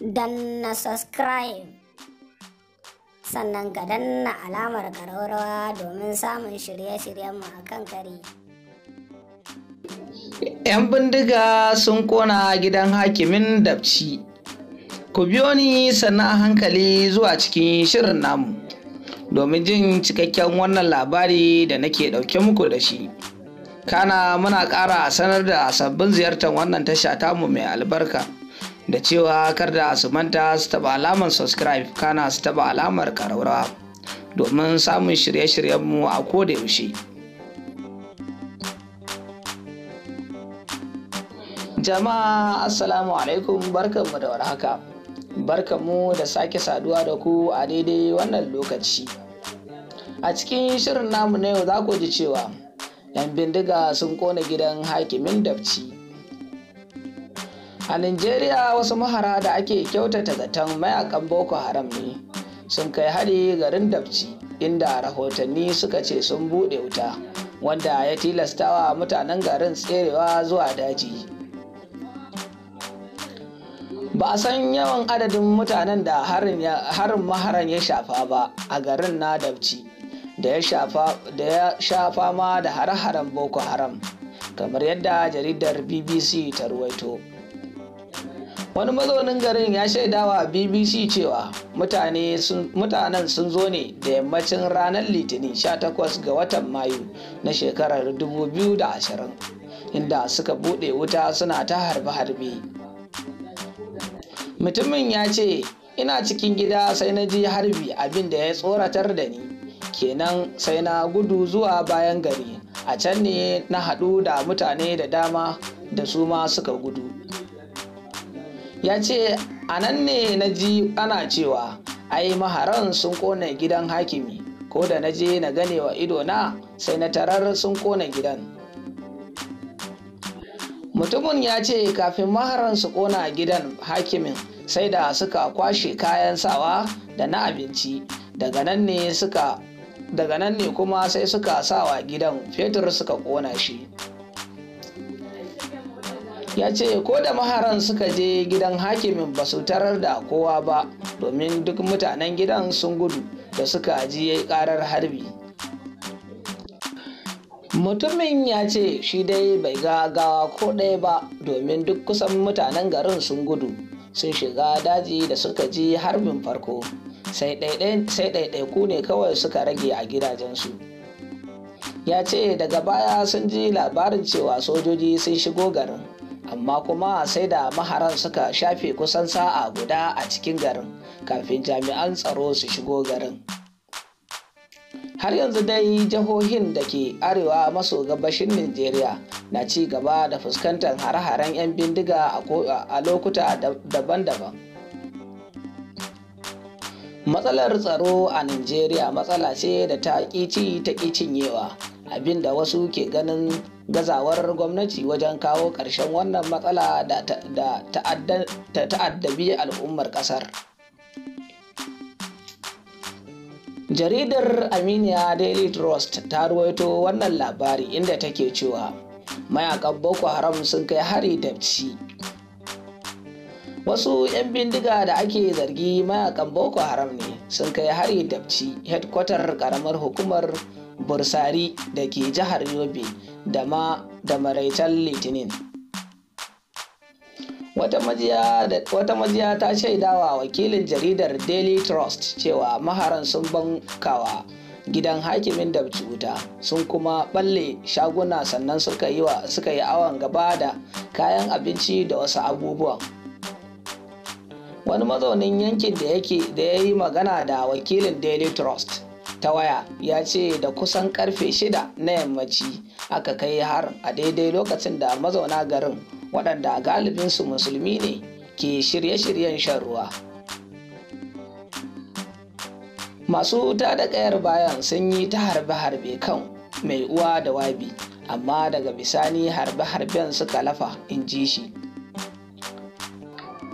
Danna subscribe, sannan ka danna alamar ƙararrawa domin samun shirye-shiryenmu a kan kare. 'Yan bindiga sun kona gidan hakimin Dabci. Ku biyo ni sannan a hankali zuwa cikin shirin namu domin jin cikakken wannan labari da nake ɗauke muku da shi. Kana muna ƙara sanar da sabbin ziyartar wannan tasha tamu mai albarka da cewa kar da su manta su taɓa alamar subscribe, kana su taɓa alamar ƙararrawa domin samun shirye-shiryenmu a koda yaushe. Jama'a, assalamu alaikum, barkanmu da warhaka. Barkanmu da sake saduwa da ku a daidai wannan lokaci. A cikin shirin namu na yau za ku ji cewa 'yan bindiga sun kona gidan hakimin Dabci. A Nigeria, wasu mahara da ake kyautata zaton mayakan Boko Haram ne sun kai hari garin Dabci, inda rahotanni suka ce sun buɗe wuta wanda ya tilastawa mutanen garin tserewa zuwa daji. Ba a san yawan adadin mutanen da harin maharan ya shafa ba a garin na Dabci da ya sha fama da hare-haren Boko Haram, kamar yadda jaridar BBC ta ruwaito. Wani mazaunin garin ya shaidawa BBC cewa mutanen sun zo ne da yammacin ranar Litinin 18 ga watan Mayu na shekarar 2020, inda suka buɗe wuta suna ta harbe-harbe. Mutumin ya ce, "Ina cikin gida sai na ji harbi, abin da ya tsoratar da ni kenan, sai na gudu zuwa bayan gari. A can ne na haɗu da mutane da dama da su ma suka gudu." Ya ce, "A nan ne na ji ana cewa ai maharan sun kone gidan hakimi. Ko da na je na gane wa idona, sai na tarar sun kone gidan." Mutumin ya ce kafin maharan su kona gidan hakimin, sai da suka kwashe kayan sawa da na abinci. Daga nan ne kuma sai suka sawa gidan fetur suka kona shi. Ya ce ko da maharan suka je gidan hakimin, ba su tarar da kowa ba, domin duk mutanen gidan sun gudu da suka ji karar harbi. Mutumin ya ce shi dai bai ga gawa ko ɗaya ba, domin duk kusan mutanen garin sun gudu sun shiga daji da suka ji harbin farko, sai ɗaiɗaiku ne kawai suka rage a gidajensu. Ya ce daga baya sun ji labarin cewa sojoji sun shigo garin, amma kuma sai da maharan suka shafe kusan sa'a guda a cikin garin kafin jami'an tsaro su shigo garin. Har yanzu dai jihohin da ke arewa maso gabashin Najeriya na ci gaba da fuskantar hare-haren 'yan bindiga a lokuta daban-daban. Matsalar tsaro a Najeriya matsala ce da ta ƙi ta ƙi cinyewa, abinda wasu ke ganin gazawar gwamnati wajen kawo ƙarshen wannan matsala da ta ta'addabi al'ummar ƙasar. Jaridar Aminiya Daily Trust ta ruwaito wannan labari, inda take cewa mayakan Boko Haram sun kai hari Dabci. Wasu 'yan bindiga da ake zargi mayakan Boko Haram ne sun kai hari Dabci, hedkwatar karamar hukumar Bursari da ke jihar Yobe, da ma da maraicen Litinin. Wata majiya ta shaidawa wakilin jaridar Daily Trust cewa maharan sun bankawa gidan hakimin Dabci wuta, sun kuma balle shaguna, sannan suka yi awon gaba da kayan abinci da wasu abubuwan. Wani mazaunin yankin da yake da ya yi magana da wakilin Daily Trust ta waya ya ce da kusan karfe 6 na yammaci aka kai har a daidai lokacin da mazauna garin, waɗanda galibinsu musulmi ne, ke shirye-shiryen shan ruwa. Masu wuta da ƙayar bayan sun yi ta harbe-harbe kan mai uwa da wabi, amma daga bisani harbe-harben suka lafa, in ji shi.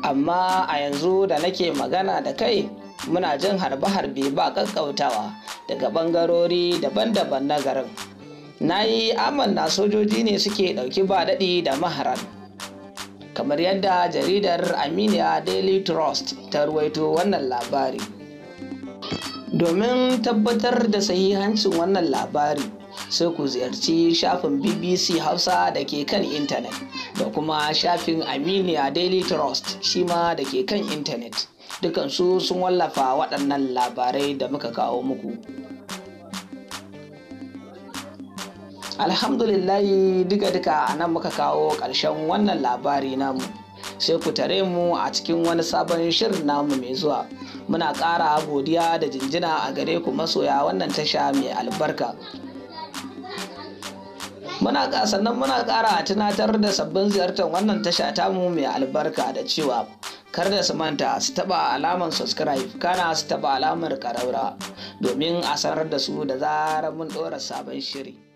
"Amma a yanzu da nake magana da kai, muna jin harbe-harbe ba ƙaƙƙautawa daga ɓangarori daban-daban na garin. Na yi amanna sojoji ne suke ɗauki ba daɗi da maharan." Kamar yadda jaridar Aminiya Daily Trust ta ruwaito wannan labari. Domin tabbatar da sahihancin wannan labari, sai ku ziyarci shafin BBC Hausa da ke kan intanet da kuma shafin Aminiya Daily Trust shi ma da ke kan intanet. Dukansu sun wallafa waɗannan labarai da muka kawo muku. Alhamdulillahi, duka-duka a nan muka kawo ƙarshen wannan labari namu. Sai ku tare mu a cikin wani sabon shirin namu mai zuwa. Muna ƙara godiya da jinjina a gare ku masoya wannan tasha mai albarka. Muna sannan muna ƙara tunatar da sabbin ziyartar wannan tasha tamu mai albarka da cewa kar da su manta su taɓa alamar subscribe, kana su taɓa alamar ƙaraura domin a sanar da su da zarar mun ɗora sabon shiri.